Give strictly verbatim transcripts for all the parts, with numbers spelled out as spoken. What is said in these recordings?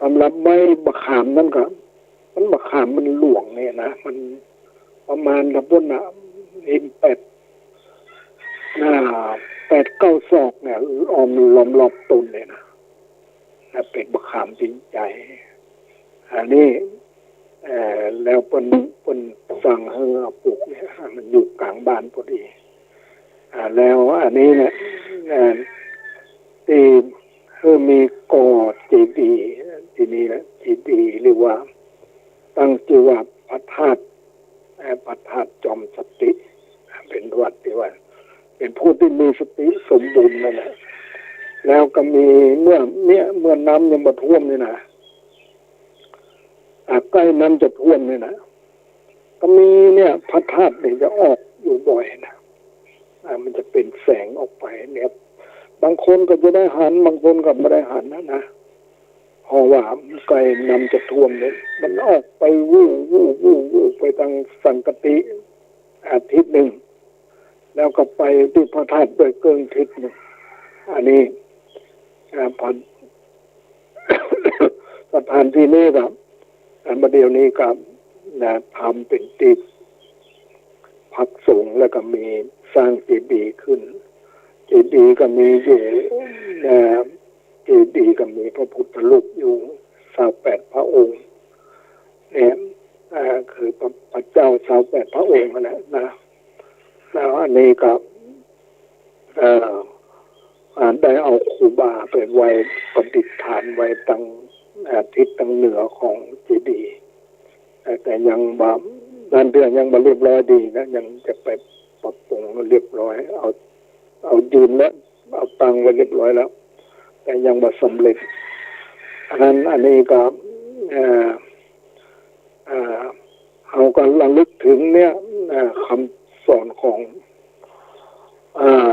สำหรับใบบักขามนั้นก็ มันบักขามมันหลวงเนี่ยนะ มันประมาณละปุ้นน่ะ เห็นแปด อ่า แปดเก้าศอกเนี่ย อ้อมล้อมรอบต้นเนี่ยนะ นะ เป๋นบักขามตี้ใหญ่ อันนี้ เอ่อ แล้วเปิ้น เปิ้นสั่งหื้อเอาปลูกเนี่ย มันอยู่ก๋างบ้านพอดี อ่า แล้วอันนี้เนี่ย เอ่อ ตี้หื้อมีก่อเจดีย์ ตี้นี่นะ เจดีย์เรียกว่า ตั้งจื้อว่าพระธาตุ เอ่อ พระธาตุจอมสติ เป๋นวัดตี้ว่า เป๋นผู้ตี้มีสติสมบูรณ์นั่นแหละ แล้วก็มีเมื่อ เนี่ย เมื่อน้ำยังบ่ท่วมนี่นะ อ่า ใก้น้ำจะท่วมนี่นะ ก็มีเนี่ย พระธาตุเนี่ยจะออกอยู่บ่อยนะ อ่า มันจะเป๋นแสงออกไปเนี่ย บางคนก็จะได้หัน บางคนก็บ่ได้หันนะนะ เพราะว่าใก้น้ำจะท่วมเนี่ย มันออกไปวู่ วู่ วู่ วู่ ไปตางสังกะติ อาทิตย์นึ่ง แล้วก็ไปตี้พระธาตุดอยเกิ้งทิศนึ่ง อันนี้ อ่า พระ สถานตี้นี้ก็ อ่า บ่าเดี่ยวนี้ก็ นะ ทำเป๋นตี้พักสงฆ์ แล้วก็มีสร้างเจดีย์ขึ้น เจดีย์ก็มีอยู่ นะ เจดีย์ก็มีพระพุทธรูปอยู่ซาวแปดพระองค์ เนี่ย อ่า คือพระ พระเจ้าซาวแปดพระองค์นั่นแหละนะ แล้วอันนี้ก็ เอ่อ อ่า ได้เอาครูบาไปไว้ประดิษฐานไว้ตาง อ่า ทิศตางเหนือของเจดีย์ แต่ แต่ยังบ่ นั่นเตื้อยังบ่เรียบร้อยดีนะ ยังจะไปปรับปรุงให้เรียบร้อย เอา เอายืนแล้ว เอาตั้งไว้เรียบร้อยแล้ว แต่ยังบ่สำเร็จ อันนั้น อันนี้ก็ เอ่อ เอ่อ เฮาก็ระลึกเถิงเนี่ย เอ่อ กำสอนของ เอ่อ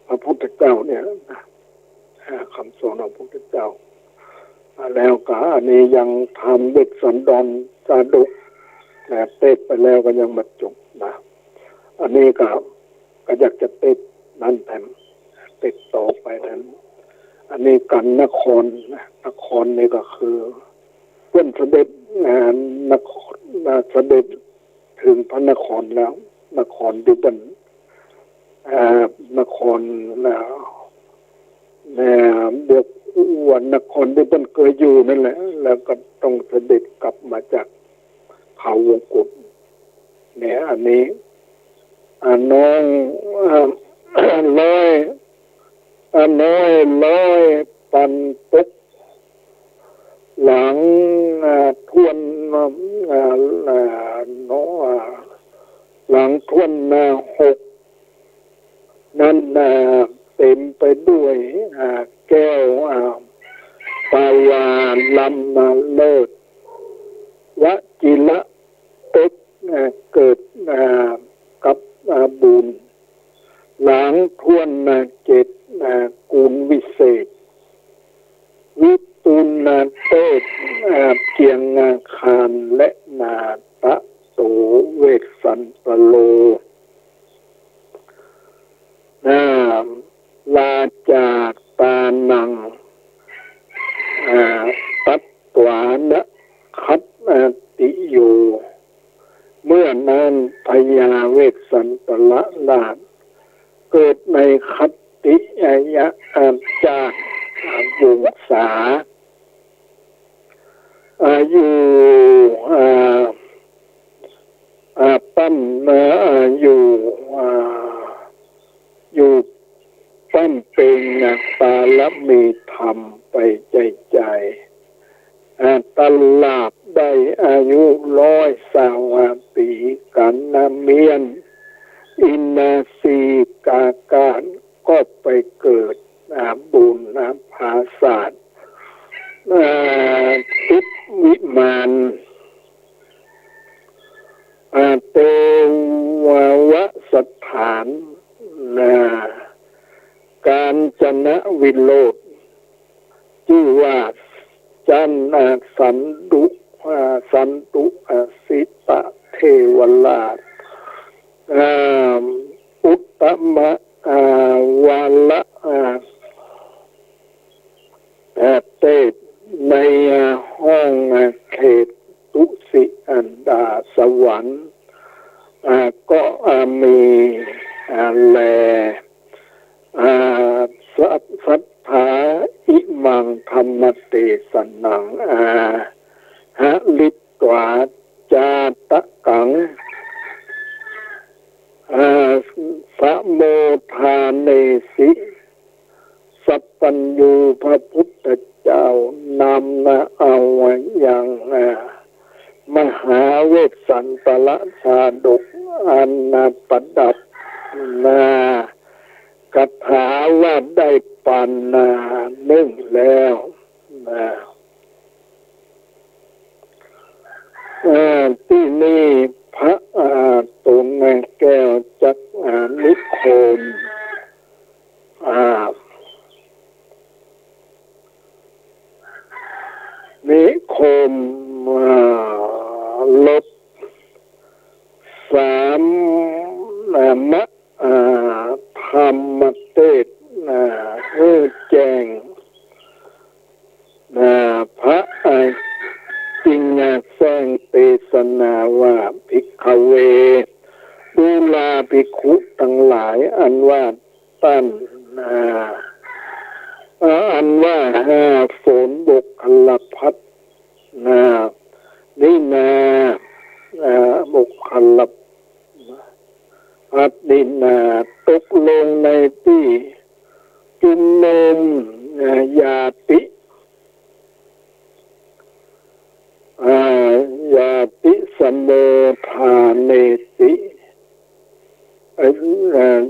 พระพุทธเจ้าเนี่ยนะ เอ่อ กำสอนของพระพุทธเจ้า อ่า แล้วก็อันนี้ยังทำเวสสันดรชาดก นะ เตสน์ไปแล้วก็ยังบ่จบนะ อันนี้ก็ ก็อยากจะเตสน์นั่นแถม เตสน์ต่อไปแถม อันนี้กันนครนะ นครนี่ก็คือ เปิ้นเสด็จ อ่า นคร อ่า เสด็จเถิงพระนครแล้ว นครตี้เปิ้น อ่า นคร อ่า อ่า เรียกว่านครตี้เปิ้นเกยอยู่นั่นแหละ แล้วก็ต้องเสด็จกลับมาจากเขาวงกต เนี่ย อันนี้ อ่า น้อง อ่า ร้อย อ่า น้อยร้อยปันตก หลัง อ่า ถ้วน อ่า อ่า เนาะ อ่า หลังถ้วน อ่า หก นั้น อ่า เต๋มไปด้วย อ่า แก้ว อ่า ปาวาลำ อ่า เลิศ วจิระ เป๊ก อ่า เกิด อ่า กับ อ่า บุญ หลังถ้วน อ่า เจ็ด อ่า กูลวิเศษ วิปุล อ่า เตสน์ อ่า เจียง อ่า คาน และนาตะโต เวสสันตโล อ่า ราชาตานัง อ่า ตัตถวานะคัตติโย เมื่อนั้นพญาเวสสันตรราช เกิดในคัตติยะ อ่า จาติ อ่า วงศา อ่า อยู่ อ่า อ่า ปั้น อ่า อยู่ อ่า อยู่ปั้นเปง อ่า ปารมีธรรมไปใจ้ๆ อ่า ตลาดได้อายุร้อยซาวห้าปี๋ กั๋นนะเมี้ยน อินทรีกาก้า ก็ไปเกิด อ่า บุญ อ่า ผาสาท อ่า ทิพย์วิมาน อ่า เตวะสถาน อ่า กาญจนวิโรธ จื้อว่าจัน อ่า สันตุ อ่า สันตุ อ่า สิตะเทวราช อ่า อุตตมะ อ่า วาระ อ่า อ่า เตสน์ใน อ่า ธรรมเตสนัง อาหะริ ตวา จาตะกัง อา สะโมทาเนสิ สัปปัญญู พระพุทธเจ้านำนาเอายัง อา มหาเวสสันตรชาดกอันประดับนาคาถาว่าได้ปานนานึ่งแล้ว นะ เอ่อ ตี้นี่พระ อ่า ต๋นแก้วจัก อ่า นิคม อ่า นิคม อ่า ลบสาม อ่า มะ อ่า ธรรมเตส อ่า หื้อแจ้ง อ่า พระ อ่า จึงแจ้งเตสนาว่า ภิกขเว ดูราภิกขุตังหลาย อันว่าต้าน อ่า อ่า อันว่า อ่า ฝนบกคลพัด อ่า นี่นา อ่า บกคลพัด อัตตินา ตกลงในตี้จุมนุม อ่า ญาติ อ่า ญาติสะโมทาเนสิ เอ่อ เอ่อ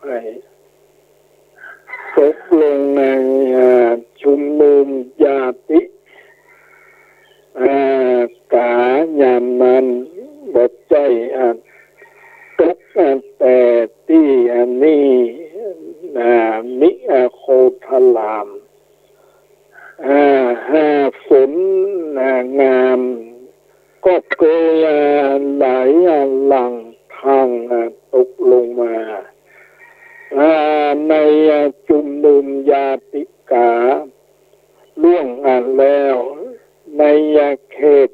ไอ้ ตกลงใน อ่า จุมนุมญาติ อ่า ก๋ายามนั้น บ่ใจ้ อ่า ตก อ่า แต่ตี้ อันนี้ อ่า นิ อ่า โคธาราม อ่า หาฝน อ่า งาม ก็เกย อ่า ไหล อ่า หลั่งทาง อ่า ตกลงมา อ่า ใน อ่า จุมนุมญาติกาล่วง อ่า แล้ว ใน อ่า เขต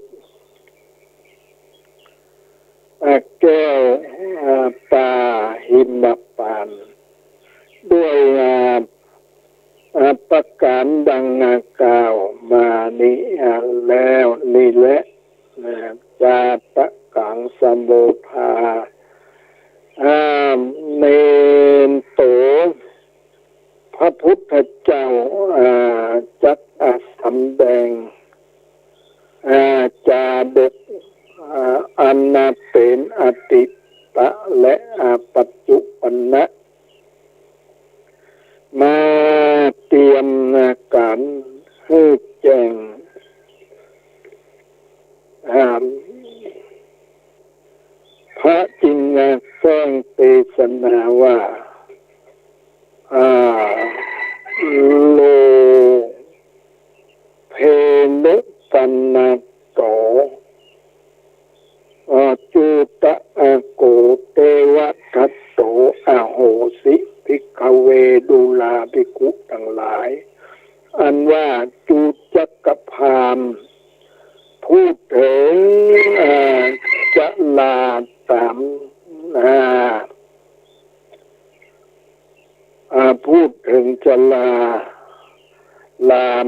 อ่า แก้ว อ่า ป่าหิมพานต์ ด้วย อ่า อ่า ประก๋านดัง อ่า กล่าวมานี้ อ่า แล้วนี้แล นะ จาตะกังสะโมทา อ่า เนนโต พระพุทธเจ้า อ่า จัก อ่า สำแดง อ่า จาดก อ่า อันเป๋นอดีตและ อ่า ปัจจุบันนะ มาเตรียมก๋านหื้อแจ้ง อ่า พระจึงแจ้งเตสนาว่า อ่า โล เพนุปันนาโต อ่า จูตะ อ่า โก เตวะทัตโต อโหสิ ภิกขเว ดูราภิกขุตังหลาย อันว่าจุจักกะพราหมณ์ พูดเถิง อ่า จราสาม อ่า อ่า พูดเถิงจราสาม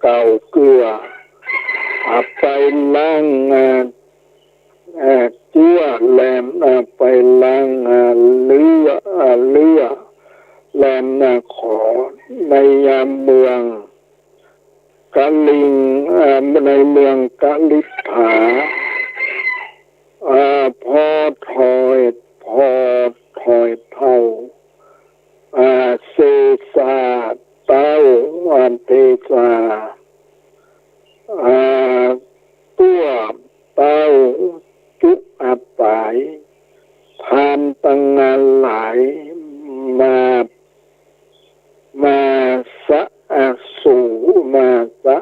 เก่าเกื้อ อ่า ไปล้าง อ่า อ่า เจื้อแลม อ่า ไปล้าง อ่า เลือด อ่า เลือดแลม อ่า ขอ ในเมืองกลิง อ่า ในเมืองกลิษฐา อ่า พอถอย พอถอยเต้า อ่า เสสา เต้า อ่า เทสา อ่า ตั๋วเต้าจุอับปาย พราหมณ์ตังหลายมา มาสะ อ่า สู่ มาสะ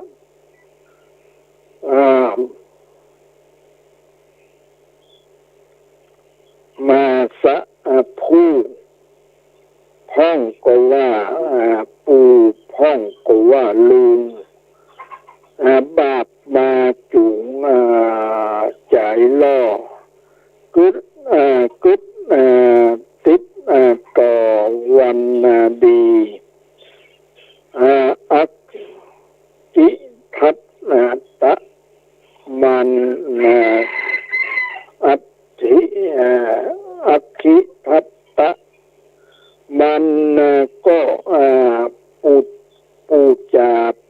อ่า มาสะ อ่า ผู้ พ่องก็ว่า อ่า ปู่ พ่องก็ว่าลุง อ่า บาปมาจุ๋ง อ่า ใจ๋ล่อ กึ๊ด อ่า กึ๊ด อ่า ติด อ่า ต่อวันนาดี อ่า อัก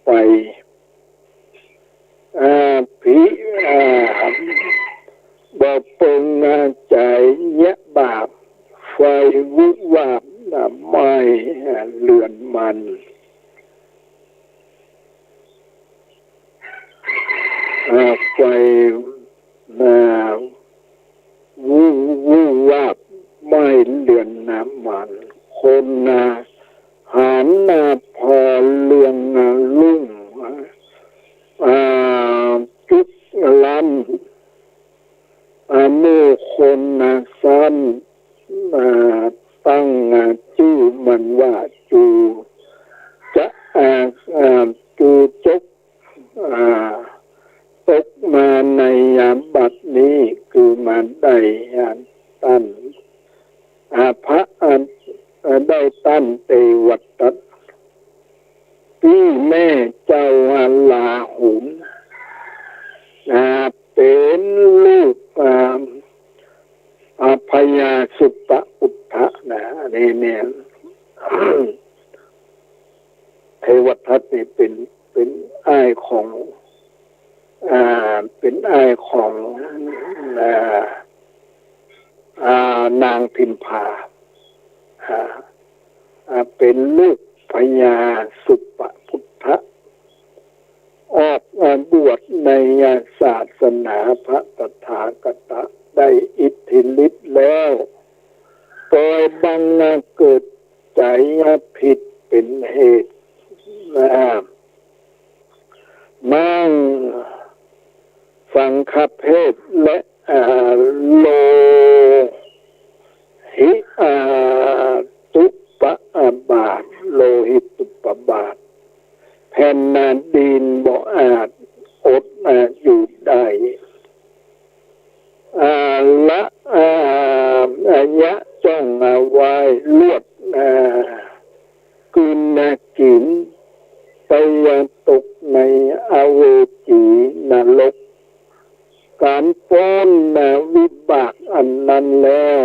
ไป อ่า ผี อ่า บ่เปิง อ่า ใจ๋เยียะบาป ไฟวุบวาบ อ่า ไหม้ อ่า เฮือนมัน อ่า ไฟ อ่า วุบ วุบวาบ ไหม้เฮือนมัน คน อ่า หัน อ่า ผ่อเฮือง อ่า ลุ่ง อ่า จุกล้ำ อ่า หมู่คน อ่า ซ้ำ อ่า ตั้ง อ่า จื้อมันว่าจู จะ อ่า อ่า จูจก อ่า ตกมาใน อ่า บัดนี้ คือมาได้ อ่า ต้าน อ่า พระ อ่า อ่า ได้ต้านเตวทัตตี้แม่เจ้า อ่า ลาหุล อ่า เป๋นลูก อ่า อ่า พญาสุปปุทธะนะ อันนี้เนี่ย เตวทัตนี่เป๋น เป๋นอ้ายของ อ่า เป๋นอ้ายของ อ่า อ่า นางพิมพา อ่า อ่า เป๋นลูกพญาสุปปุทธะ ออก อ่า บวชใน อ่า ศาสนาพระตถาคตะ ได้อิทธิฤทธิ์แล้ว ปล่อยบัง อ่า เกิดใจ๋ อ่า ผิดเป๋นเหตุ อ่า มั่งสังฆเพศและ อ่า โลหิ อ่า ตุปะ อ่า บาท โลหิตุปบาท แผ่นดินบ่อาจอด อ่า อยู่ได้ อ่า ละ อ่า อายะจ้อง อ่า ไว้ลวด อ่า กืน อ่า กิ๋น ไปตกในอเวจีนรก ก๋านป๊น อ่า วิบากอันนั้นแล้ว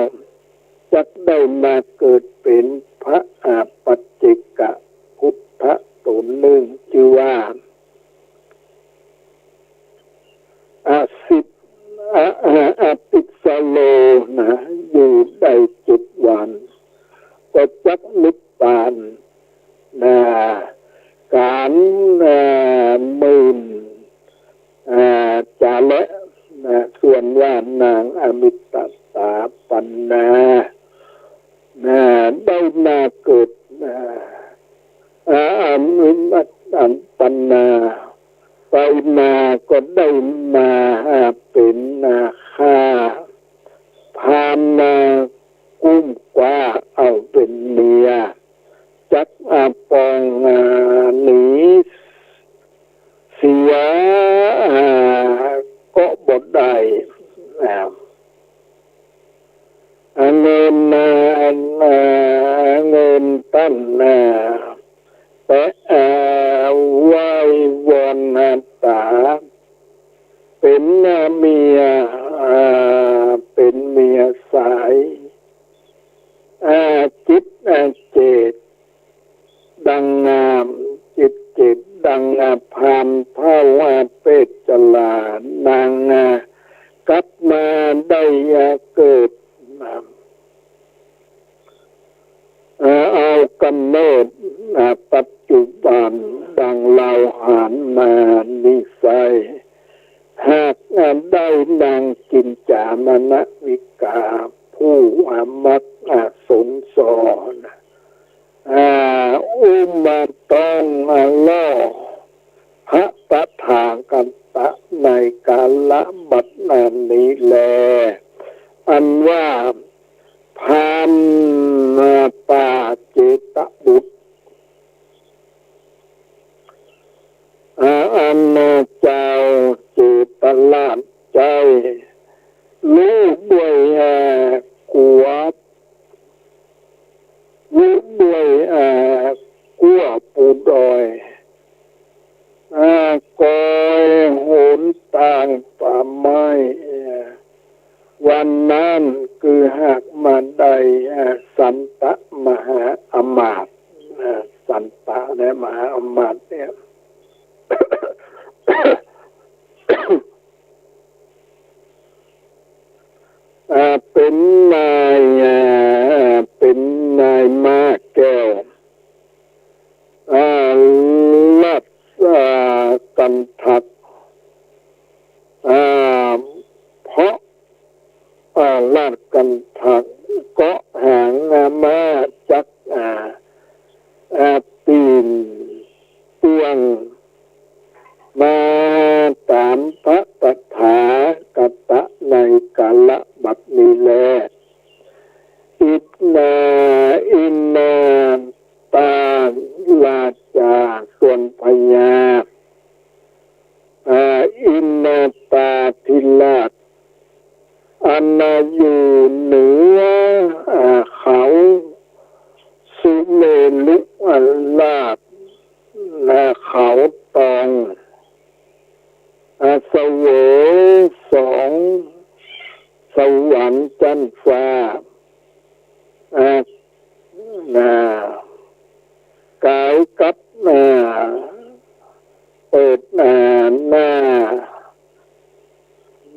จักได้มาเกิดเป๋นพระ อ่า ปัจเจกพุทธะต๋นนึ่ง จื้อว่า อสิท อ อ อติสโลนะ อยู่ได้เจ็ดวัน ก็จักนิพพานนะ ก๋าน อ่า หมื่น อ่า จาระนะ ส่วนว่านางอมิตตาปัณณา นะ ได้มาเกิด อ่า อ่า อมิตตาปัณณา ไปมาก็ได้มา อ่า เป๋น อ่า ข้าพราหมณ์ อ่า กุ้มกว้าเอาเป๋นเมีย จัก อ่า ปอง อ่า หนีเสีย อ่า ก็บ่ได้ อ่า เงิน อ่า เงินต้าน อ่า แปะ อ่า ไหว้วอน อ่า ต๋า เป๋น อ่า เมีย อ่า เป๋นเมียสาย อ่า จิต อ่า เจต ดัง อ่า จิตเจตดัง อ่า พราหมณ์เฒ่า อ่า เพศชรา นาง อ่า กลับมาได้ อ่า เกิด อ่า อ่า เอาก๋ำเนิด อ่า ปัจจุบันดังเฮาหันมานี้ไซร้ หาก อ่า ได้นางกิญจามนวิกา ผู้ อ่า มัก อ่า สนส่อ อ่า อุ้มมาต้อง อ่า ล่อพระตถาคตะในกาละบัดนี้แล อันว่าพราหมณ์ อ่า ป่าเจตบุตร อ่า อันเจ้าเจตราชใจ้ ฮู้ด้วย อ่า กั๋ว ฮู้ด้วย อ่า กั๋วปู่ดอย อ่า กอยหนตางป่าไม้ อ่า วันนั้นคือหากมาได้ อ่า สันตะมหาอำมาตย์ อ่า สันตะนะ มหาอำมาตย์เนี่ย กันทัก อ่า เพราะ อ่า ราชกันทักเกาะหางม้าจัก อ่า อ่า ปีนป่วง มาต๋ามพระตถาคตะในกาละบัดนี้แล อินนา อินนาตาราชาส่วนพญา อ่า อินนาตาธิราช อันอยู่เหนือ อ่า เขาสุเมรุราช อ่า เขาตอง อ่า เสวยสองสวรรค์จั๊นฟ้า อ่า อ่า ก๋ายกับ อ่า เปิด อ่า หน้า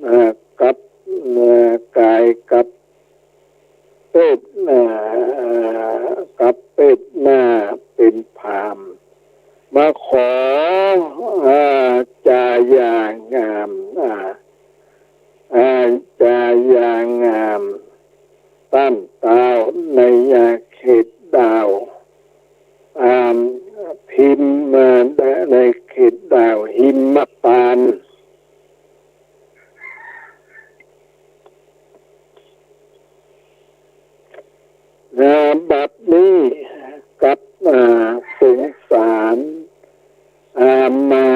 อ่า กับ อ่า ก๋ายกับเปิด อ่า กับเปิดหน้าเป๋นพราหมณ์ มาขอ อ่า จาอย่างาม อ่า อ่า จาอย่างาม ต้านเต้าในเขตดาว อ่า พิมพ์มาในเขตดาวหิมพานต์ นะ บัดนี้กับ อ่า สงสาร อ่า มา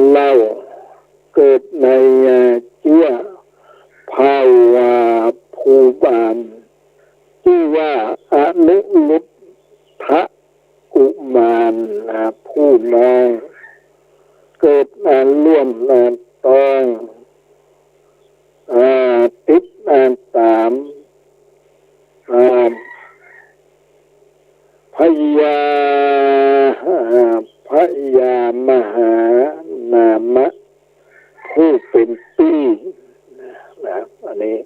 เล่า เกิดใน อ่า จั๊วเผ่า อ่า ภูบาล จื้อว่าอนุรุทธะกุมาร อ่า ผู้น้อง เกิด อ่า ร่วม อ่า ตอง อ่า ติด อ่า ต๋าม อ่า พญา อ่า พญามหานามะ ผู้เป๋นปี้ นะ อันนี้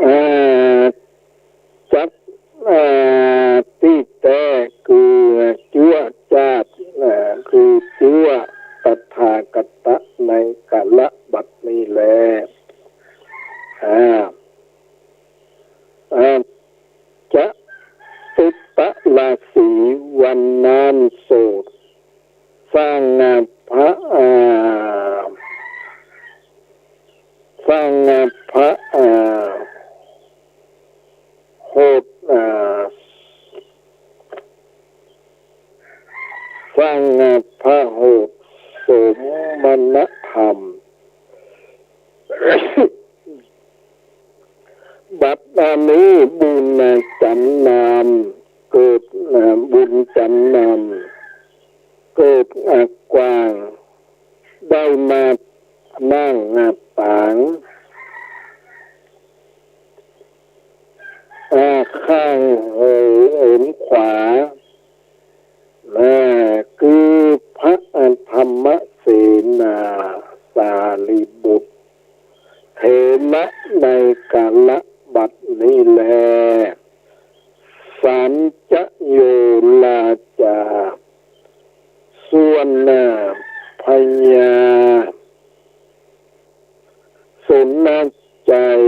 อ่า จัก อ่า ตี้แต๊คือจั๊วจาติ อ่า คือจั๊วตถาคตะในกาละบัดนี้แล อ่า อ่า จตุตราสีวรรณาโสต สร้าง อ่า พระ อ่า สร้าง อ่า พระ อ่า โหด อ่า สร้าง อ่า พระโหดโสมณธรรม บัดนี้บุญจันนามเกิด อ่า บุญจันนามเกิด อ่า กว้าง ได้มานั่ง อ่า ปาง อ่า ข้าง เอ่อ เอินขวา อ่า คือพระธรรมเสนาสารีบุตร เถระในกาละบัดนี้แล สัญจโยราจา ส่วน อ่า พญาสนชัย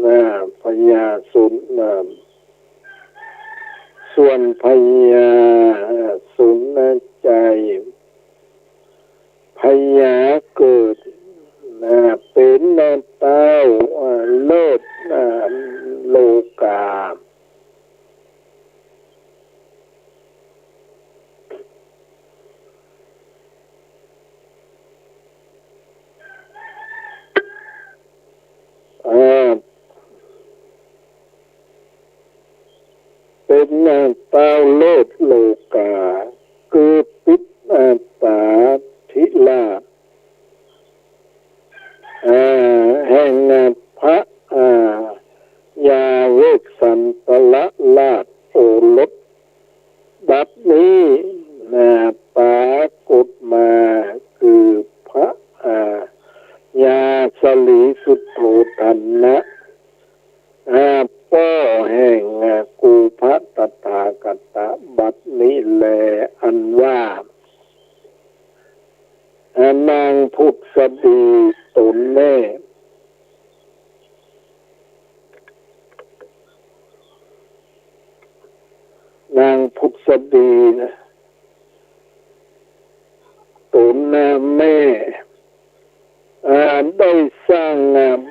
อ่า พญาสน อ่า ส่วนพญาสนชัย พญาเกิด อ่า เป๋นเต้า อ่า เลิศ อ่า โลกา อ่า เป๋นเต้าเลิศโลกา คือปิด อ่า ตาธิราช อ่า แห่ง อ่า พระ อ่า ยาเวสสันตรราชโอรส บัดนี้ อ่า ปรากฏมาคือพระ อ่า ยาสลีสุโธทนะ อ่า ป้อแห่ง อ่า กูพระตถา ษฎีต๋นแม่ นางผุสดีนะ ต๋นนะแม่ อ่า ได้สร้าง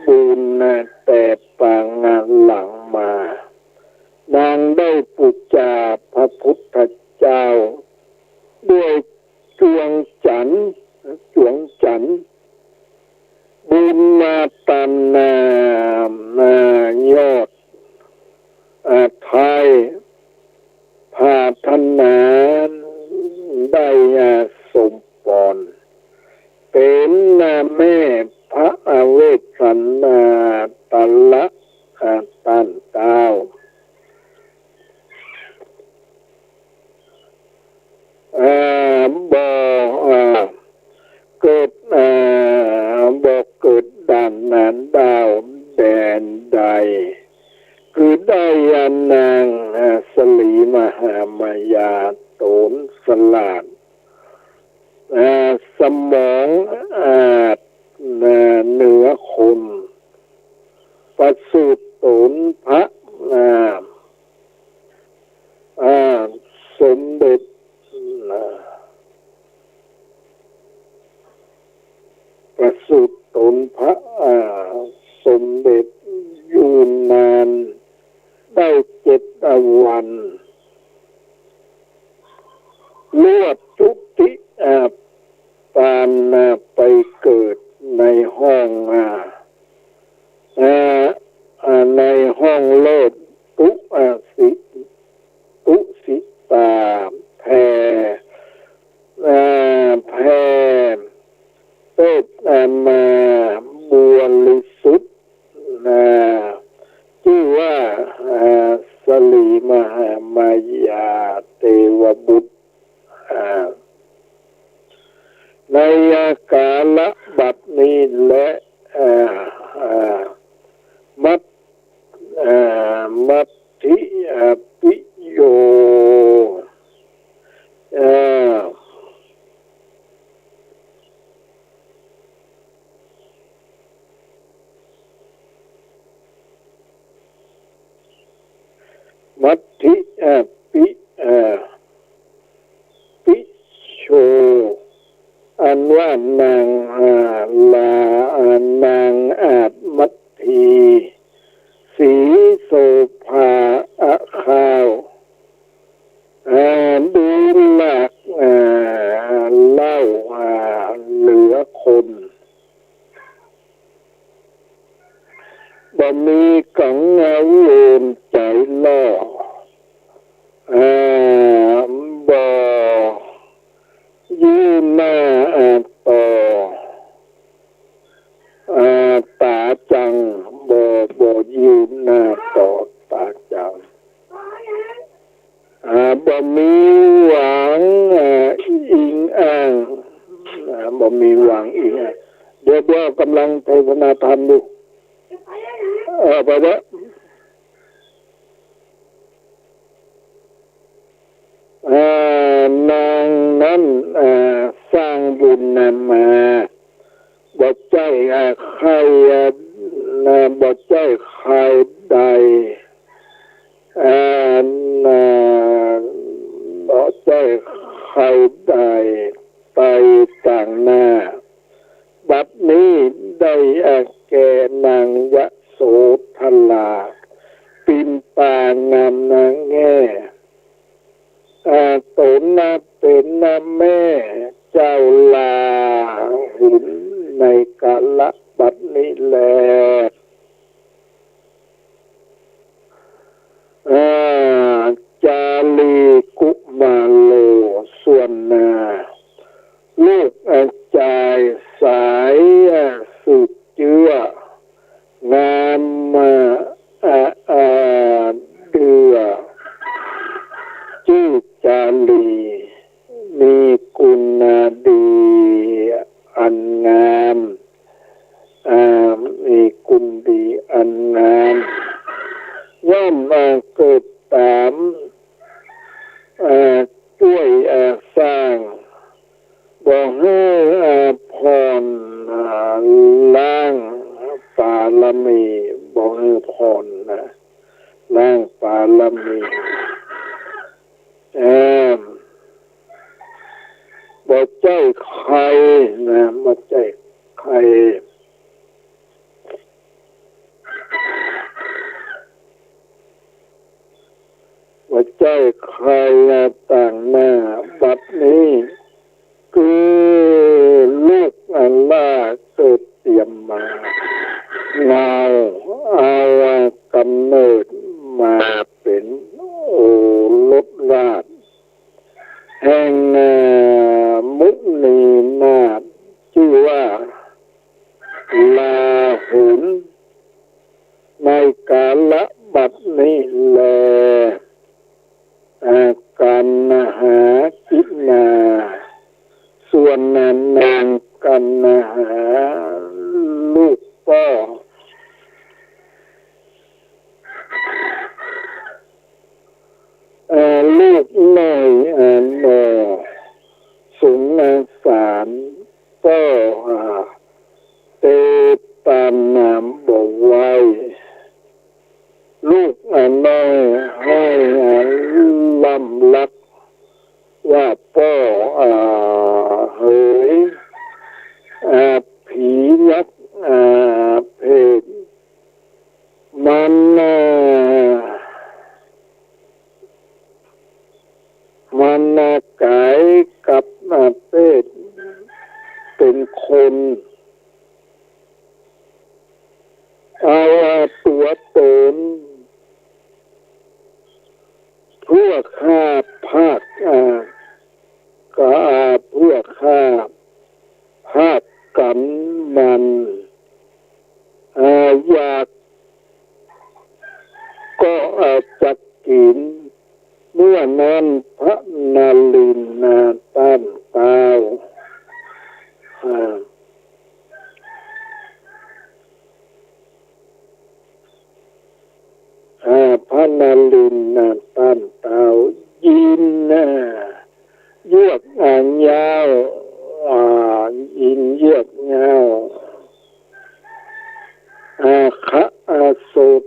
บุญนะ แต่ปางหลังมา นางได้ปู๋จาพระพุทธเจ้า ด้วยจวงจั๋นทร์ จวงจั๋นทร์ บุญมาต๋ามนา นายอด อ่า ไท้ ผาถนาได้ อ่า สมปอง เป๋นนาแม่พระอเวสสันดร อ่า ต้านเต้า อ่า บ่ อ่า เกิด อ่า บ่เกิดด้านดาวแดนใด คือได้ อ่า นาง อ่า สลีมหามายาต๋นสลาด อ่า สมองอาจ อ่า เหนือคน ประสูติต๋นพระ อ่า อ่า สมเด็จ อ่า ประสูติต๋นพระ อ่า สมเด็จอยู่นานได้เจ็ดวัน ลวดจุติ อ่า ปาน อ่า ไปเกิดในห้อง อ่า อ่า อ่า ในห้องเลิศ ตุ อ่า สิ ตุสิตา แผ่ อ่า แผ่เปรต อ่า มาบริสุทธิ์ อ่า จื้อว่า อ่า สลีมหามายาเตวบุตร อ่า ในกาละบัดนี้แล อ่า อ่า มัต อ่า มัตถิ อ่า ปิโย อ่า มัตถิ อ่า ปิ อ่า ปิโช อันว่านาง อ่า ลา อ่า นางอาจมัตถี สีโสภา อะ ข้าว อ่า ดูหลาก อ่า เล่า อ่า เหลือคน บ่มีกังวลใจ๋ล่อ อ่า บ่ยื้อหน้า อ่า ต่อ อ่า ต๋าจัง บ่ บ่ยื้อหน้าต่อต๋าจัง อ่า บ่มีหวัง อ่า อิงอ้าง อ่า บ่มีหวังอิงอ้าง เดี๋ยว เดี๋ยวก่ำลังเทศนาธรรมอยู่ เออ ไปเถอะ อ่า นางนั้น อ่า สร้างบุญนั้นมา บ่ใจ้ อ่า ใค่ อ่า บ่ใจ้ใค่ใด อ่า บ่ใจ้ใค่ใด ไปต่างหน้า บัดนี้ได้ อ่า แก่นางยโสธรา ปิ่นปางามนาแง่ อ่า ต๋นนาเป๋นนาแม่เจ้าลาหุนในกาละบัดนี้แล อ่า จาลีกุมารโล ส่วนนา ลูกอาจายสาย อ่า สืบเจื้อ งามมา อ่า อ่า เดื่อ จื้อจาลี มีกุณาดี อันงาม อ่า มีกุณ ใค่นะ บ่ใจ้ใค่ บ่ใจ้ใค่ต่างหน้า บัดนี้ คือลูกอันว่าเกิดเตียมมา เงา เอากำเนิดมาเป๋นโอรสราช แห่ง เอ่อ มุนีนาถ จื้อว่า ราหุล ในกาละบัดนี้แล อ่า กัณหากินา ส่วนนางกัณหา ลูกป้อ เอ่อ ลูกน้อย เอ่อ หน่อ สูง เอ่อ สาม ป้อ อ่า เตตานามบ่ไหว้ ลูก อ่า น้อย หื้อ อ่า ล้ำลัก ว่าป้อ อ่า เหย อ่า ผียักษ์ อ่า เปรต มัน อ่า มัน อ่า ก๋ายกับ อ่า เปรต เป๋นคน เอา อ่า ตั๋วต๋น เปื้อข้าผลัก อ่า ก็ อ่า เปื้อข้าผลักกั๋นมัน อ่า อยากก็ อ่า จักกิ๋น เมื่อนั้นพระนรินทร์ อ่า ต้านเต๊า อ่า อ่า พระนรินทร์ อ่า ต้านเต๊า ยิน อ่า เยือก อ่า เย้า อ่า ยินเยือกเย้า อ่า คะ อ่า โสด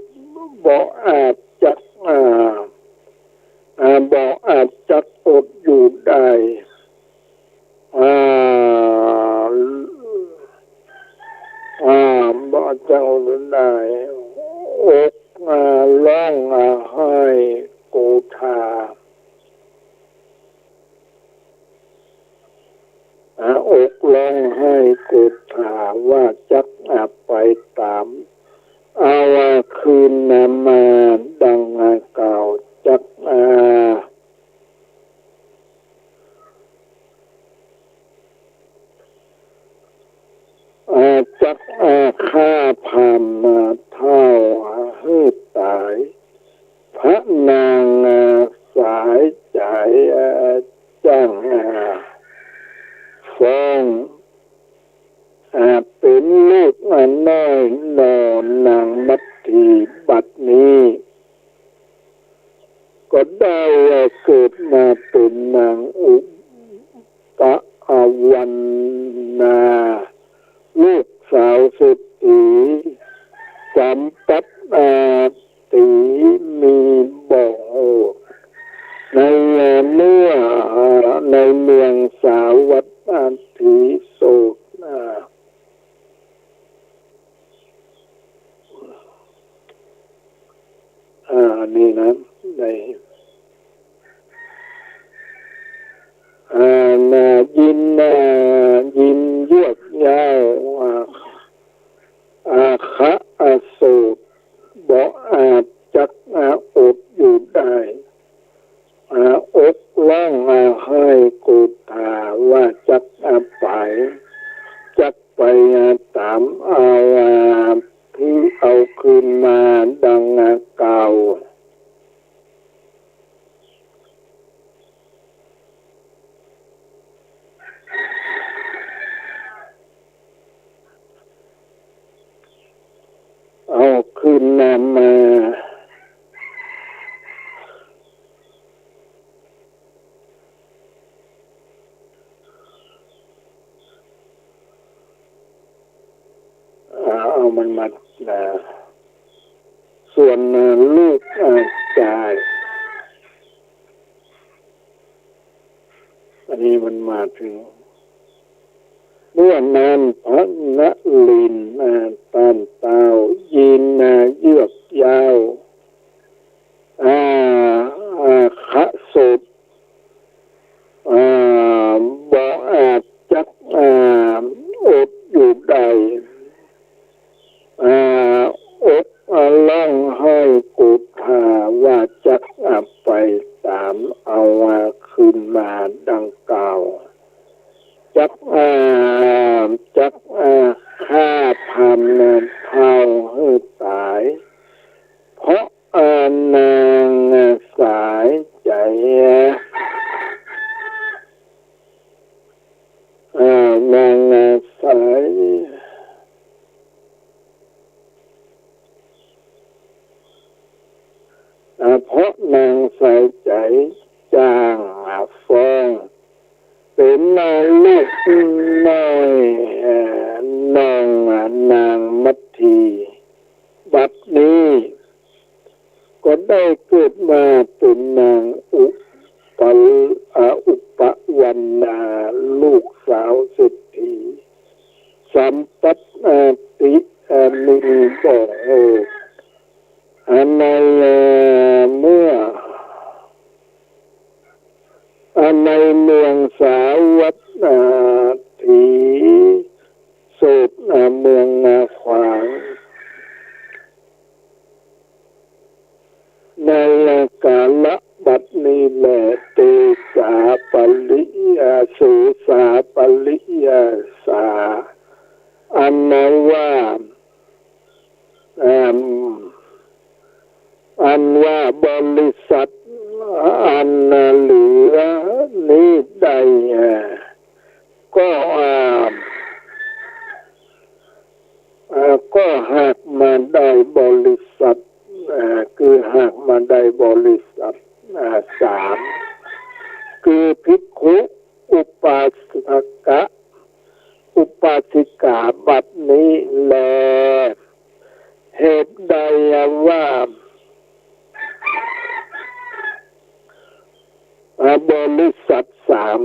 บ่อาจจัก อ่า อ่า บ่อาจจักอดอยู่ได้ อ่า อ่า บ่อาจจักอดอยู่ได้ อก อ่า ฮ้อง อ่า ไห้โกธา อ่า อกฮ้องไห้โกธาว่าจัก อ่า ไปต๋าม เอา อ่า คืนนั้นมาดัง อ่า กล่าว จัก อ่า อ่า จัก อ่า ฆ่าพราหมณ์ อ่า เฒ่า อ่า หื้อต๋าย พระนาง อ่า สายใจ๋ อ่า จ้าง อ่า ฟ้อง อ่า เป๋นลูก อ่า น้อยหน่อนางมัตถี บัดนี้ ก็ได้ อ่า เกิดมาเป๋นนางอุปะ อ่า วันนา ลูกสาวเศรษฐี สัมปัตตา ตีมีบ่อโหด ในเมื่อ ในเมืองสาวัตถีโสด อ่า อ่า นี่นะ ใน อ่า นา ยิน อ่า ยินเยือกเย้า อ่า อาคะ อ่า โสด บ่อาจจัก อ่า อดอยู่ได้ อ่า อกฮ้อง อ่า ไห้โกธาว่าจัก อ่า ไป จักไป อ่า ต๋ามเอา อ่า ตี้เอาคืนมาดัง อ่า กล่าว เอาคืนนำมา อ่า เอามันมา อ่า ส่วน อ่า ลูก อ่า จาย อันนี้มันมาเถิง นั้นพระนลินทร์ อ่า ต้านเต้า ยิน อ่า เยือกเย้า อ่า อ่า คสด อ่า บ่อาจจัก อ่า อดอยู่ได้ อ่า อก อ่า ฮ้องไห้โกธา ว่าจัก อ่า ไปต๋ามเอา อ่า คืนมาดังกล่าว จัก อ่า จัก อ่า ฆ่าพราหมณ์เฒ่าหื้อต๋าย เพราะ อ่า นาง อ่า สายใจ๋ อ่า นาง อ่า สาย อ่า เพราะนางสายใจ๋จ้าง อ่า ฟ้อง เป๋น อ่า ลูกน้อย อ่า น้อง อ่า นางมัทธี บัดนี้ ก็ได้เกิดมาเป๋นนางอุปะ อ่า อุปะวันนา ลูกสาวเศรษฐี สัมปัตติ อ่า มีบ่อง เออ อ่า ใน อ่า เมือง อ่า ในเมืองสาวัตถี โสด อ่า เมือง อ่า ขวาง ในกาละบัดนี้แล เตสาปริยา เสสาปริยาสา อันว่า อ่า อันว่าบริษัทอันเหลือนี้ได้ อ่า ก็ อ่า อ่า ก็หากมาได้บริษัท อ่า คือหากมาได้บริษัท อ่า สาม คือภิกขุ อุปาสกะ อุปาสิกาบัดนี้แล เหตุใดว่า อ่า บริษัทสาม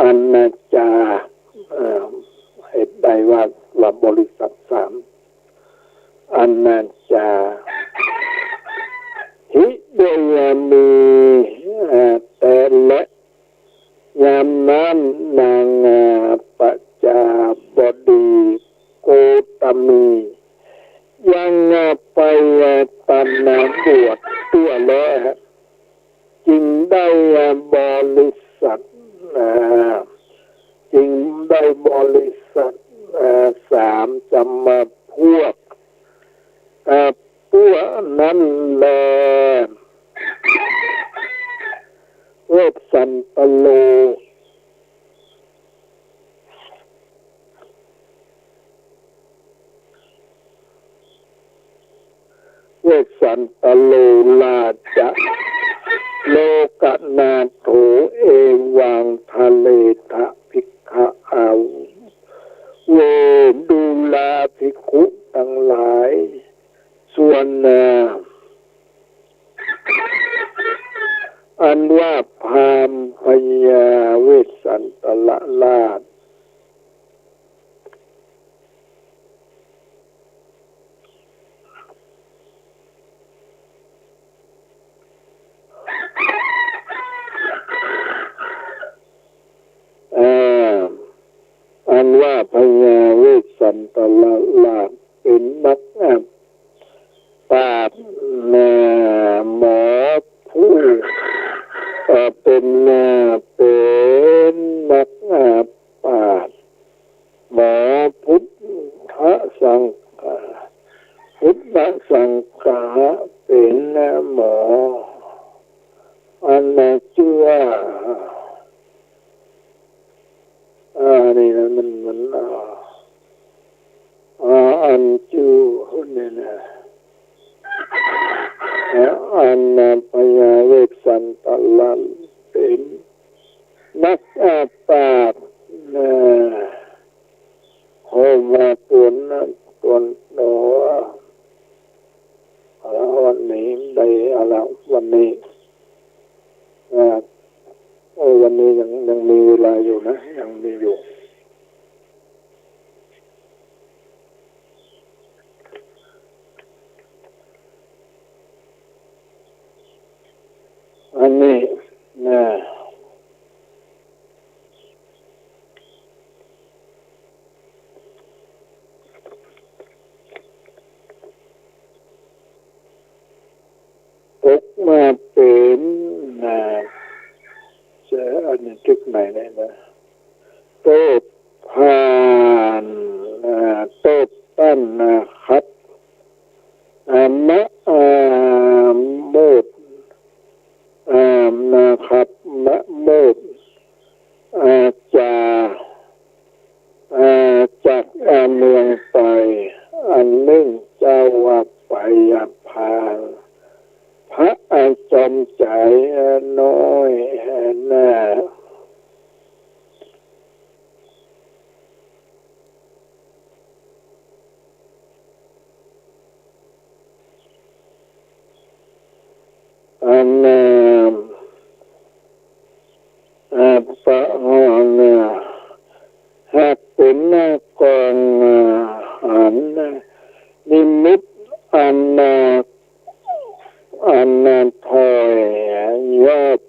อันนาจา เอ่อ เหตุใดว่า ว่าบริษัทสาม อันนาจา หิ โดยมี เอ่อ แต่และ ยามนั้นนาง อ่า ประชาบดีโคตมี ยัง อ่า ไป อ่า ตัน อ่า บวชเตื้อแล้ว จึงได้ อ่า บริษัท อ่า จึงได้บริษัท อ่า สามจำพวก อ่า พวกนั้นแล เวสสันตโล เวสสันตโล ราชะ โลกนาโถ เอวัง ทะเลทะ ภิกขะ อา เว ดูราภิกขุตังหลาย ส่วน อ่า อันว่าพราหมณ์พญาเวสสันตรราช อ่า อันว่าพญาเวสสันตรราชเป๋นนัก อ่า ปราชญ์ อ่า หมอผู้ เอ่อ เป๋น อ่า เป๋นนัก อ่า ปราชญ์ หมอพุทธสังฆะ พุทธสังฆะ เป๋น อ่า หมอ อันน่ะจื้อว่า อ่า นี่นะ มัน มัน อ่า อ่า อันจื้อนี่นะ อ่า อันน่ะพญาเวสสันตรราชเป๋นนัก อ่า ปราชญ์ นะ เข้ามาตวนนะ ตวนหนอ เอาละ วันนี้ได้ เอาละ วันนี้ อ่า โอ้ วันนี้ยัง ยังมีเวลาอยู่นะ ยังมีอยู่ ว่าเป๋น อ่า จะอ่านในตึกไหนเนี่ยนะ โต้ษผ่าน อ่า โต้ษต้านนะครับ อ่า มะ อ่า โมด อ่า นะครับ มะโมด อ่า จา อ่า จาก อ่า เมืองไป อันนึ่งเจ้าว่าไป อ่า ผ่าน พระอาจอมใจ๋ อ่า น้อย อ่า หน้า อัน อ่า อ่า ปะ อ่า หากเป๋นหน้ากอง อ่า หัน นิมิตอัน อ่า อัน อ่า ถอยยอด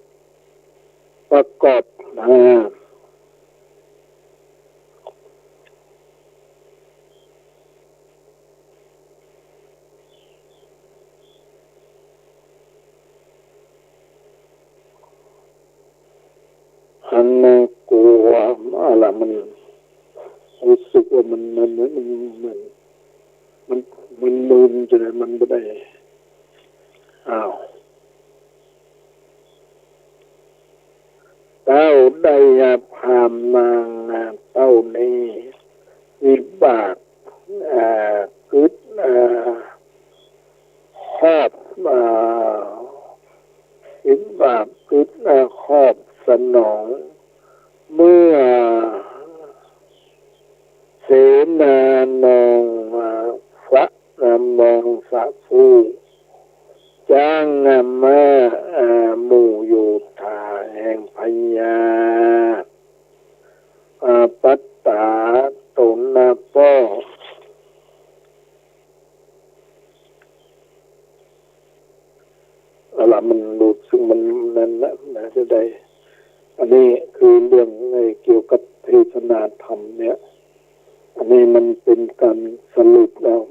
ประกอบ อ่า อันน่ากลัว เอาละ มันรู้สึกว่ามัน มัน มัน มัน มัน มันมึนๆ จะได้ มันบ่ได้ อ้าว เต้าได้ยาพราหมณ์นาง อ่า เต้านี้ วิบาก อ่า กึ๊ด อ่า ครอบ อ่า วิบากกึ๊ด อ่า ครอบสนอง เมื่อ เสนานอง อ่า พระนามองสะผู้ จ้าง อ่า มา อ่า หมู่โยธาแห่งพญา อ่า ปัตตาตนนาป้อ เอาละ มันรู้สึกมันนั่นนะ นะ จะได้ อันนี้คือเรื่องไอ้เกี่ยวกับเทศนาธรรมเนี่ย อันนี้มันเป๋นก๋านสรุปแล้ว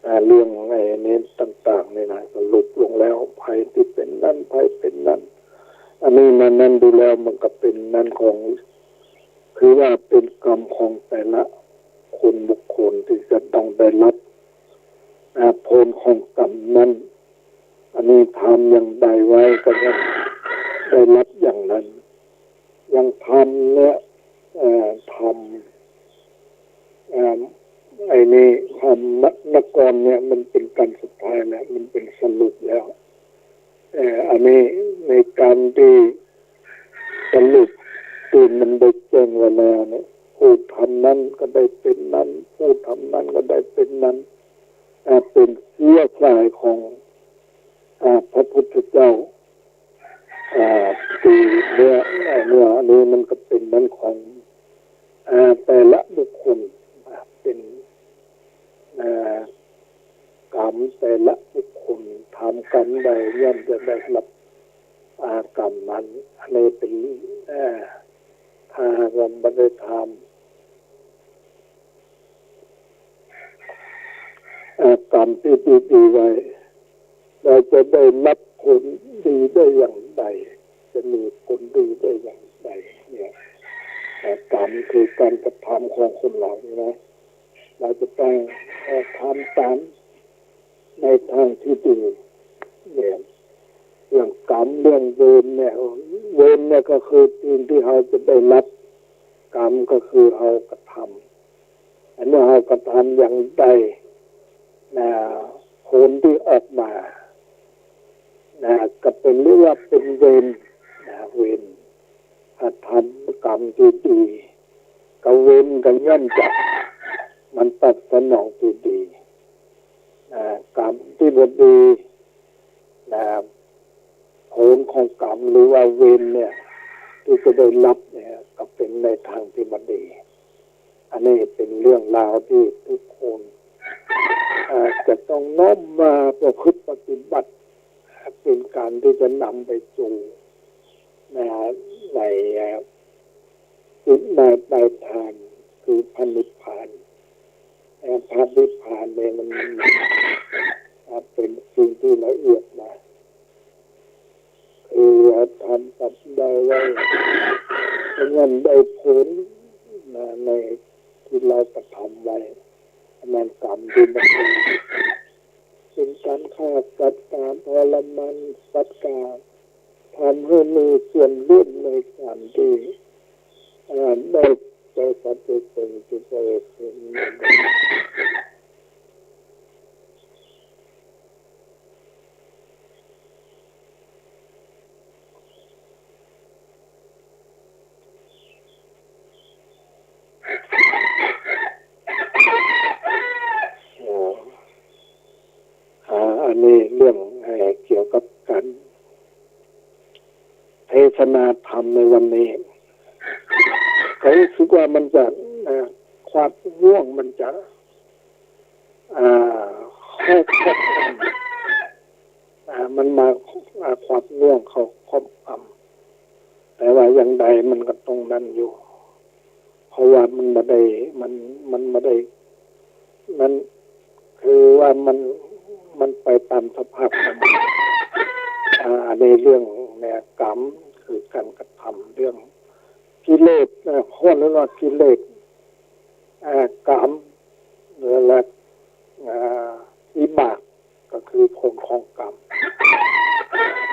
อ่า เรื่องไอ้นี้ต่างๆ นี่นะ สรุปลงแล้ว ใผตี้เป๋นนั้น ใผเป๋นนั้น อันนี้มานั่นดูแล้วมันก็เป๋นนั้นของ คือว่าเป๋นกรรมของแต่ละคนบุคคลตี้จะต้องได้รับ อ่า ผลของกรรมนั้น อันนี้ทำอย่างใดไว้ก็ย่อมได้รับอย่างนั้น อย่างธรรมเนี่ย เอ่อ ธรรม เอ่อ ไอ้นี่ธรรมนครเนี่ยมันเป๋นก๋านสุดท้ายแล้ว มันเป๋นสรุปแล้ว เอ่อ อันนี้ในก๋านตี้สรุปตี้มันได้แจ้งไว้แล้วเนี่ย ผู้ทำนั้นก็ได้เป๋นนั้น ผู้ทำนั้นก็ได้เป๋นนั้น อ่า เป๋นเสื้อสายของ อ่า พระพุทธเจ้า อ่า ตี้เนี่ย อ่า เนี่ย อันนี้มันก็เป๋นนั้นของ อ่า แต่ละบุคคล อ่า เป๋น อ่า กรรมแต่ละบุคคล ทำกรรมใดย่อมจะได้รับ อ่า กรรมนั้น อันนี้เป๋น อ่า ถ้าหากว่าบ่ได้ทำ อ่า กรรมตี้ดีๆ ไว้ เราจะได้รับผลดีได้อย่างใด จะมีผลดีได้อย่างใด เนี่ย อ่า กรรมคือก๋านกระทำของคนเรานี่นะ เราจะต้อง เอ่อ ทำต๋ามในตางตี้ดี เนี่ย เรื่องกรรม เรื่องเวรเนี่ย เวรเนี่ยก็คือสิ่งตี้เฮาจะได้รับ กรรมก็คือเฮากระทำ อันนี้เฮากระทำอย่างใด นะ ผลตี้ออกมา นะ ก็เป๋น เรียกว่าเป๋นเวร นะ เวร ถ้าทำกรรมตี้ดี ก็เวรก็ย่อมจะ มันตอบสนองตี้ดี นะ กรรมตี้บ่ดี นะ ผลของกรรมหรือว่าเวรเนี่ย ตี้จะได้รับเนี่ย ก็เป๋นในตางตี้บ่ดี อันนี้เป๋นเรื่องราวตี้ทุกคน อ่า จะต้องน้อมมาประพฤติปฏิบัติ เป๋นก๋านตี้จะนำไปสู่ นะ ใน อ่า จุดหมายปลายทางคือพระนิพพาน อ่า พระนิพพานเนี่ยมัน อ่า เป๋นสิ่งตี้ละเอียดนะ กระทำกรรมใดไว้ อันนั้นได้ผลนะ ในที่เรากระทำไว้ อันนั้นกรรมที่มันเป็นการฆ่าสัตว์ การทรมานสัตว์ การทำให้มีส่วนร่วมในการที่ อ่า ได้แก่สัตว์โดยตรงที่พระองค์ทรง อ่า อ่า อันนี้เรื่อง เอ่อ เกี่ยวกับการเทศนาธรรมในวันนี้ ก็รู้สึกว่ามันจะ อ่า ความง่วงมันจะ อ่า เข้าครอบงำ อ่า มันมา อ่า ความง่วงเข้าครอบงำ แต่ว่าอย่างใดมันก็ต้องนั่นอยู่ เพราะว่ามันบ่ได้ มัน มันบ่ได้ มัน คือว่ามัน มันไปตามสภาพของมัน อ่า ในเรื่องเนี่ย กรรมคือการกระทำ เรื่องกิเลสนะ เขาเรียกว่ากิเลส อ่า กรรม และ อ่า วิบาก ก็คือผลของกรรม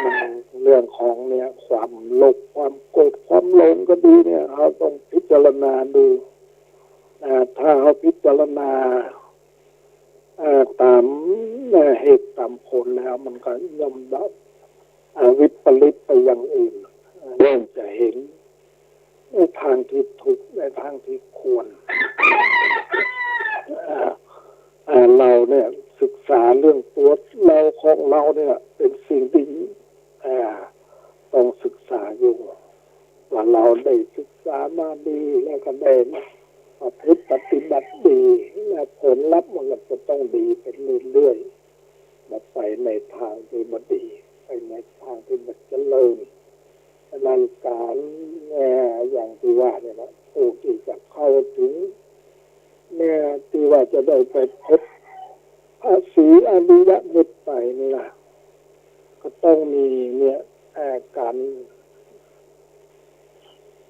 มันเรื่องของเนี่ย ความโลภ ความโกรธ ความหลงก็ดีเนี่ย เราต้องพิจารณาดู อ่า ถ้าเราพิจารณา อ่า ตาม อ่า เหตุตามผลแล้ว มันก็ย่อมดับ อ่า วิปริตไปอย่างอื่น อ่า ย่อมจะเห็นในทางที่ถูก ในทางที่ควร อ่า อ่า เราเนี่ยศึกษาเรื่องตัวเราของเราเนี่ยเป็นสิ่งที่ อ่า ต้องศึกษาอยู่ ว่าเราได้ศึกษามาดี แล้วก็ได้ประพฤติปฏิบัติดี แล้วผลลัพธ์มันก็จะต้องดีไปเรื่อยๆ บ่ไปในทางที่บ่ดี ไปในทางที่บ่เจริญ ฉะนั้นการ เอ่อ อย่างที่ว่าเนี่ยนะ ผู้ที่จะเข้าถึง เนี่ย ที่ว่าจะได้ไปพบพระศรีอริยเมตไตรนี่นะ ก็ต้องมีเนี่ย เอ่อ การ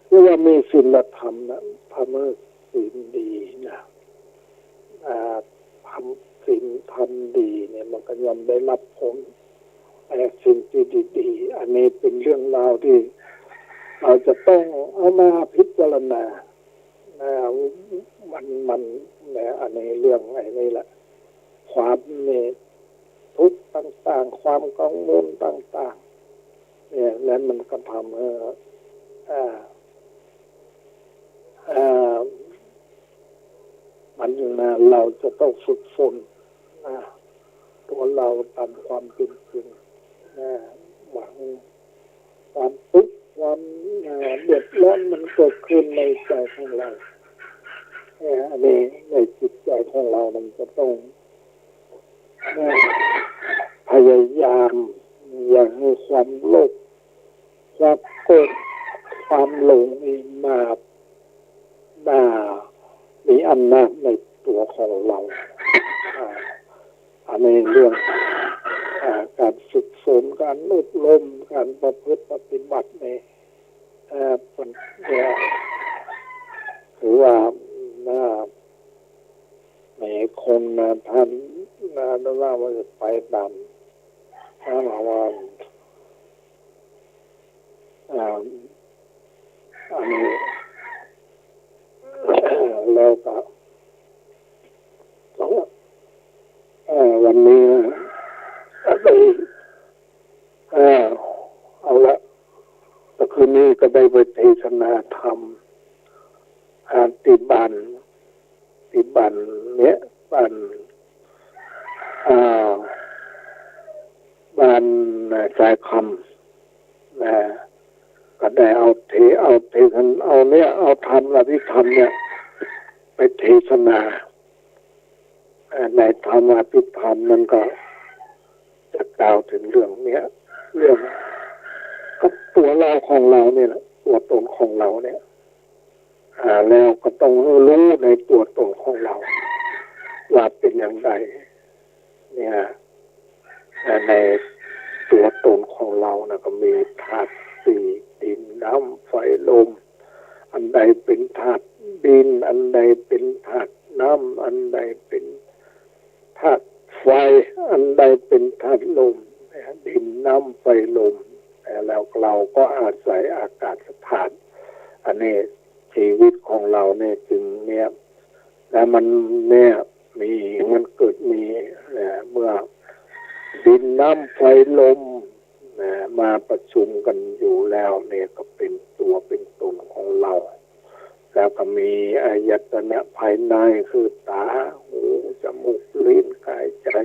เรียกว่ามีศีลธรรมนะ ทำให้ศีลดีนะ อ่า ทำศีลธรรมดีเนี่ย มันก็ย่อมได้รับผล เอ่อ สิ่งที่ดีๆ อันนี้เป็นเรื่องราวที่เราจะต้องเอามาพิจารณา นะ มัน มัน นะ อันนี้เรื่องไอ้นี่แหละ ความเนี่ย ทุกข์ต่างๆ ความกังวลต่างๆ เนี่ย และมันก็ทำให้ อ่า อ่า มันนะ เราจะต้องฝึกฝนนะ ตัวเราตามความเป็นจริงนะ หวัง ความทุกข์ ความ เอ่อ เดือดร้อนมันเกิดขึ้นในใจของเรา เอ่อ อันนี้ในจิตใจของเรามันจะต้อง เอ่อ พยายามอย่าให้ความโลภ ความโกรธ ความหลงนี่มา มามีอำนาจในตัวของเรา อ่า อันนี้เรื่อง อ่า การฝึกฝน การอบรม การประพฤติปฏิบัติใน เอ่อ เนี่ย ถือว่า น่า แหม คนนะ ท่านนะ ว่าจะไปตาม ถ้าว่า อ่า อันนี้ แล้วก็ เอ่อ วันนี้นะ เอ่อ เอาละ แต่คืนนี้ก็ได้ไปเทศนาธรรม อ่า ตี้บ้าน ตี้บ้านเนี่ย บ้าน อ่า บ้าน อ่า สายคำ นะ ก็ได้เอาเท เอาเทศน์ เอาเนี่ย เอาธรรมอภิธรรมเนี่ย ไปเทศนา เอ่อ ในธรรมอภิธรรมนั้นก็จะกล่าวถึงเรื่องเนี้ย เรื่องกับตัวเราของเราเนี่ยแหละ ตัวตนของเราเนี่ย อ่า แล้วก็ต้องรู้ในตัวตนของเรา ว่าเป็นอย่างไร เนี่ย อ่า ในตัวตนของเรานะ ก็มีธาตุ ลม อันใดเป๋นธาตุดิน อันใดเป๋นธาตุน้ำ อันใดเป๋นธาตุไฟ อันใดเป๋นธาตุลม ดินน้ำไฟลม แล้วเฮาก็อาศัยอากาศธาตุ อันนี้ชีวิตของเฮาเนี่ยจึงเนี่ย แล้วมันเนี่ยมี มันเกิดมี เอ่อ เมื่อดินน้ำไฟลม นะ มาประชุมกั๋นอยู่แล้วเนี่ย ก็เป๋นตั๋วเป๋นต๋นของเฮา แล้วก็มีอายตนะภายในคือต๋า หู จมูก ลิ้น ก๋าย ใจ๋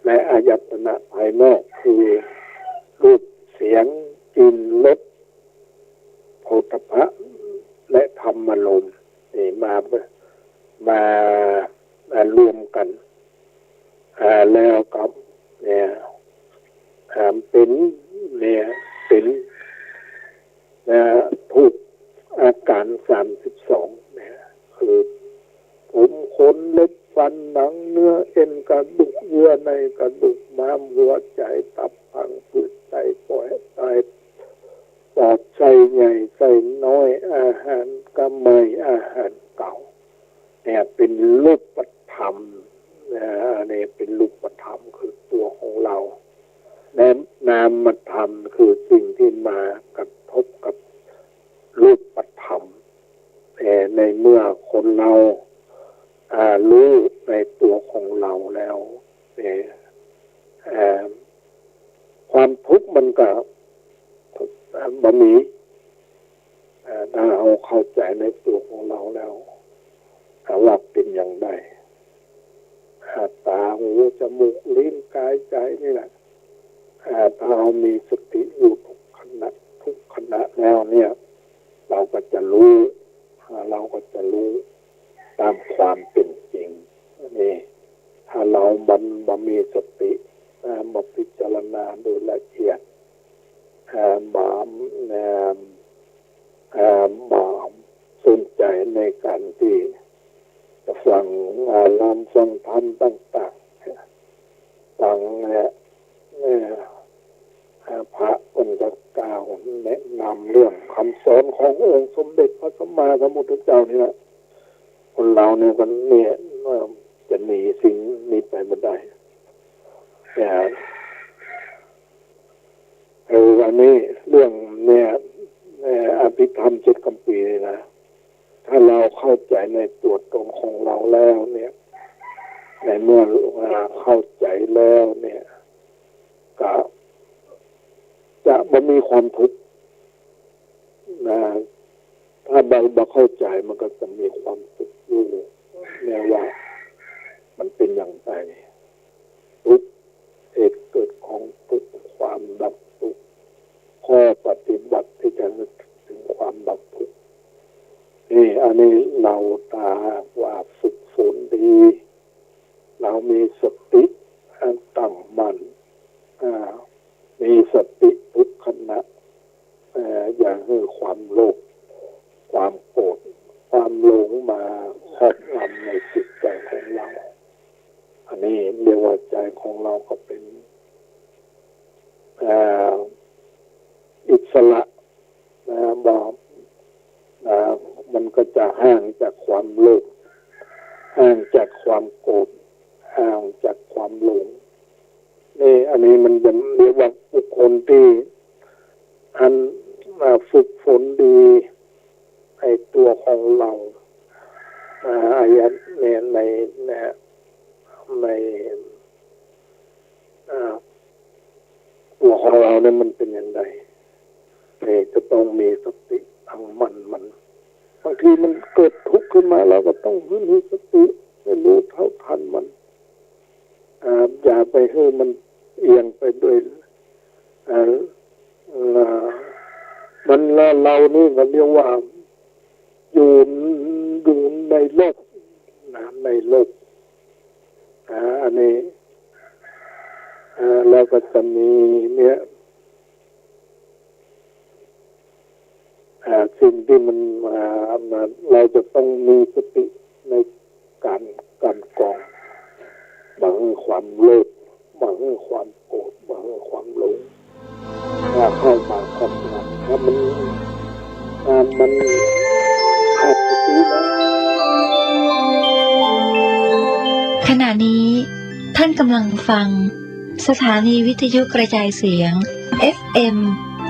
และอายตนะภายนอกคือรูป เสียง กลิ่น รส โผฏฐัพพะ และธรรมารมณ์ นี่มา มา มารวมกั๋น อ่า แล้วก็ เนี่ย อ่า เป๋น เนี่ย เป๋น นะ รูปอาก๋ารสามสิบสอง เนี่ย คือ ผม ขน เล็บ ฟัน หนัง เนื้อ เอ็น กระดูก เยื่อในกระดูก ม้าม หัวใจ๋ ตับ พังผืด ไต ปอด ไต ปอด ไส้ใหญ่ ไส้น้อย อาหารกะไหม้ อาหารก๋าว เนี่ย เป๋นรูปธรรม นะ อันนี้เป๋นรูปธรรมคือตั๋วของเฮา และนามธรรมคือสิ่งตี้มากระทบกับรูปธรรม แต่ในเมื่อคนเฮา อ่า ฮู้ในตั๋วของเฮาแล้ว แต่ อ่า ความทุกข์มันก็ อ่า บ่มี อ่า ถ้าเฮาเข้าใจ๋ในตั๋วของเฮาแล้ว ถ้าว่าเป๋นอย่างใด อ่า ต๋า หู จมูก ลิ้น ก๋าย ใจ๋ นี่แหละ อ่า ถ้าเฮามีสติอยู่ทุกขณะ ทุกขณะแล้วเนี่ย เฮาก็จะฮู้ อ่า เฮาก็จะฮู้ต๋ามความเป๋นจริง นี่ ถ้าเฮาบ่ บ่มีสติ อ่า บ่พิจารณาโดยละเอียด อ่า บ่ อ่า อ่า บ่สนใจ๋ในก๋านตี้จะฟังอารมณ์ ฟังธรรมต่างๆ ฟัง เอ่อ เอ่อ อ่า พระเปิ้นก็กล่าวแนะนำเรื่องกำสอนขององค์สมเด็จพระสัมมาสัมพุทธเจ้านี่แหละ คนเฮาเนี่ยก็เนี่ย เอ่อ จะหนีสิ่งนี้ไปบ่ได้ แต่ เออ อันนี้เรื่องเนี่ย เอ่อ อภิธรรมเจ็ดคำภีร์นี่นะ ถ้าเฮาเข้าใจ๋ในตั๋วต๋นของเฮาแล้วเนี่ย ในเมื่อ อ่า เข้าใจ๋แล้วเนี่ย ก็จะบ่มีความทุกข์นะ ถ้าบ่ บ่เข้าใจ๋มันก็จะมีความทุกข์อยู่ แม้ว่ามันเป๋นอย่างใด ทุกข์ เหตุเกิดของทุกข์ ความดับทุกข์ ข้อปฏิบัติตี้จะนึกเถิงความดับทุกข์ นี่ อันนี้เฮาถ้าหากว่าฝึกฝนดี เฮามีสติตั้งมั่น อ่า มีสติทุกขณะ เอ่อ อย่าหื้อความโลภ ความโกรธ ความหลงมาครอบงำในจิตใจ๋ของเฮา อันนี้เรียกว่าใจ๋ของเฮาก็เป๋น เอ่อ อิสระ นะ บ่ นะ มันก็จะห่างจากความโลภ ห่างจากความโกรธ ห่างจากความหลง นี่ อันนี้มันจะเรียกว่าบุคคลตี้อัน อ่า ฝึกฝนดีในตั๋วของเฮา อ่า อายัดใน ใน ใน ใน อ่า ตั๋วของเฮาเนี่ยมันเป๋นอย่างใด นี่จะต้องมีสติตั้งมั่นมัน บางทีมันเกิดทุกข์ขึ้นมา เฮาก็ต้องมีสติ หื้อฮู้เท่าตันมัน อ่า อย่าไปหื้อมันเอียงไปด้วย อ่า อ่า มันละ เฮานี่ก็เรียกว่าอยู่ อยู่ในโลกนะ ในโลก อ่า อันนี้ อ่า แล้วก็จะมีเนี่ย อ่า สิ่งตี้มัน อ่า มัน เฮาจะต้องมีสติในก๋านกลั่นกรอง บ่หื้อความโลภ บ่หื้อความโกรธ บ่หื้อความหลง ถ้าเข้ามาครอบงำ ถ้ามัน อ่า นี้ท่านกำลังฟังสถานีวิทยุกระจายเสียง เอฟเอ็ม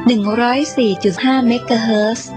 หนึ่งร้อยสี่จุดห้า เมกะเฮิรตซ์